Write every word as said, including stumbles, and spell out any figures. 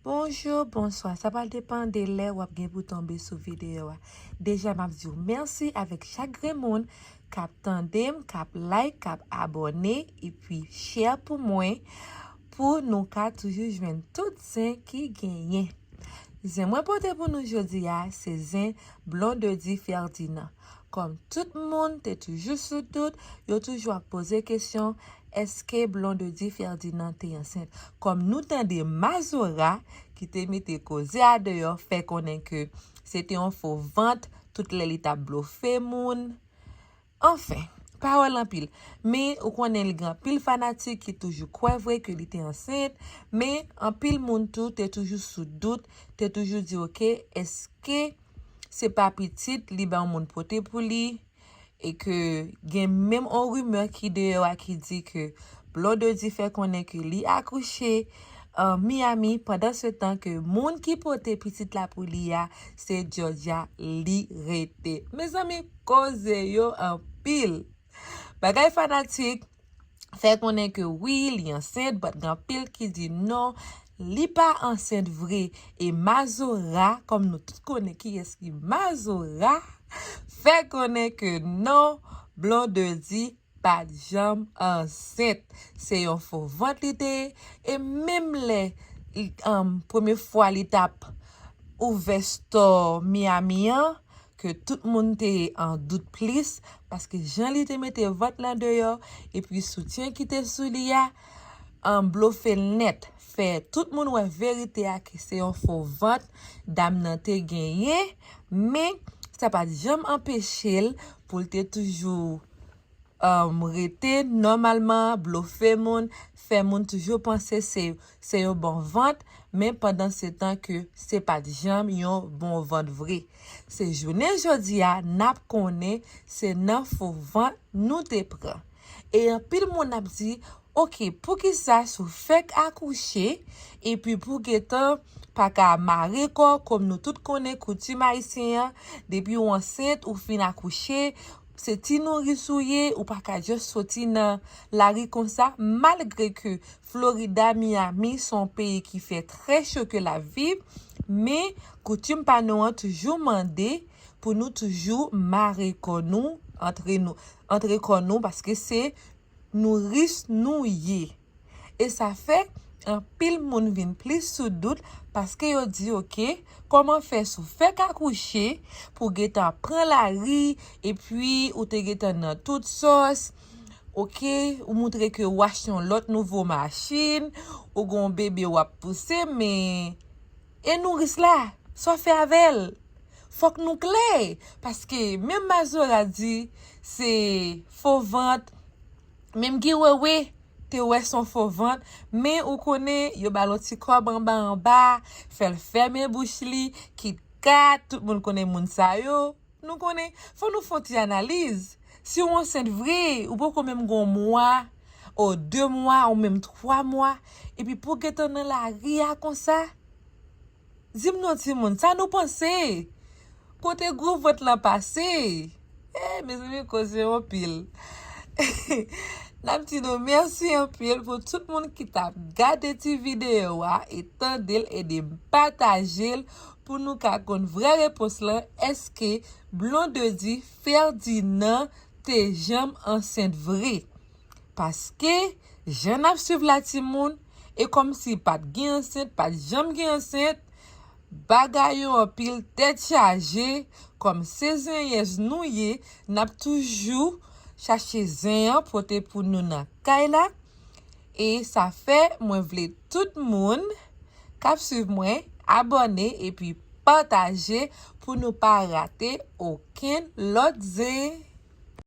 Bonjou, bonswa. Sa pral depann de lè w ap gen pou tonbe sou videyo a. Deja, m ap di w mèsi avèk chak grenn moun k ap tande m, k ap like, k ap abòne, epi share pou mwen, pou nou ka toujou jwenn tout zen ki genyen. Zen mwen pote pou nou jodi a, se zen Blondedy Ferdinand. Kòm tout moun te toujou sou dout, yo toujou ap poze kesyon, èske Blondedy Ferdinand te ansent? Kòm nou tande Mazora ki te mete koze a deyò fè konnen ke se te yon fo vant, tout lè li t ap blofe moun. Anfen, pawòl anpil. Men ou konnen li gen anpil fanatik ki toujou kwè vre ke li te ansent, men anpil moun tou te toujou sou dout, te toujou di, oke, èske se pa pitit li bay yon moun pote pou li? E ke gen menm yon rimè ki deyò a ki di ke Blondedy fè konnen ke li akouche an Miami. Pandan se tan ke moun ki pote pitit la pou li a, se Georgia li rete. Mezanmi, koze yo anpil. Bagay fanatik fè konnen ke wi, li ansent, but gen anpil ki di non, li pa ansent vre. E Mazora, kòm nou tout konnen kiyès ki Mazora, fè konnen ke non, Blondedy pa t janm ansent. Se yon fo vant li te ye. E menm lè, um, premye fwa li t ap ouvè store Miami an, ke tout moun te an dout plis, paske jan li te mete vant lan deyò, epi soutyen ki te sou li a, an blofe l nèt. Fè tout moun wè verite a ke se yon fo vant dam nan te genyen, men sa pa t janm anpeche l pou l te toujou um, rete nòmalman, blofe moun, fè moun toujou panse se, se yon bon vant, men pandan se tan ke se pa t janm yon bon vant vre. Se jounen jodi a, n ap konnen se nan fo vant nou te pran. E anpil moun ap di, oke, poukisa si w fèk akouche, epi pou gentan pa ka mare kò, kòm nou tout konnen koutim ayisyen an, depi w ansent, ou fin akouche, se ti nouris ou ye, ou pa ka just soti nan lari konsa, malgre ke Florida, Miami, se yon peyi ki fè trè cho ke l ap viv, men koutim pa nou an toujou mande pou nou toujou mare kò nou, antre nou, antre kò nou, paske se nouris nou ye. E sa fè anpil moun vin plis sou dout, paske yo di, oke, kòman fè si w fèk akouche pou w gentan pran lari, epi ou te gentan nan tout sòs, oke, ou moutre ke w achte yon lòt nouvo machin, ou gen yon bebe w ap pouse, men e nouris la, sa w fè avè l? Fòk nou klè, paske menm Mazora di se fo vant, menm Guy Wewe te wè se yon fo vant, men ou konnen yo ba l yon ti kòb anba anba, fè l fèmen bouch li, KitKat, tout moun konnen moun sa yo. Nou konnen, fò nou fè yon ti analiz. Si w ansent vre, ou poko menm gen yon mwa, o de mwa, ou menm twa mwa, epi pou w gentan nan lari a konsa, di m non timoun, sa nou panse? Kote gwo vant lan pase? Eh, mezanmi, koze anpil. N ap di nou mèsi anpil pou tout moun ki t ap gade ti videyo a e tande l e de pataje l pou nou ka konn vrè repons lan, èske Blondedy Ferdinand te janm ansent vre? Paske, jan n ap swiv la timoun, e kòmsi pa t gen ansent, pa t janm gen ansent, bagay yo anpil, tèt chaje, kòm se zenyèz nou ye, n ap toujou chache zen an pote pou nou nan kay la. E sa fè mwen vle tout moun k ap swiv mwen abòne epi pataje pou nou pa rate okenn lòt zen.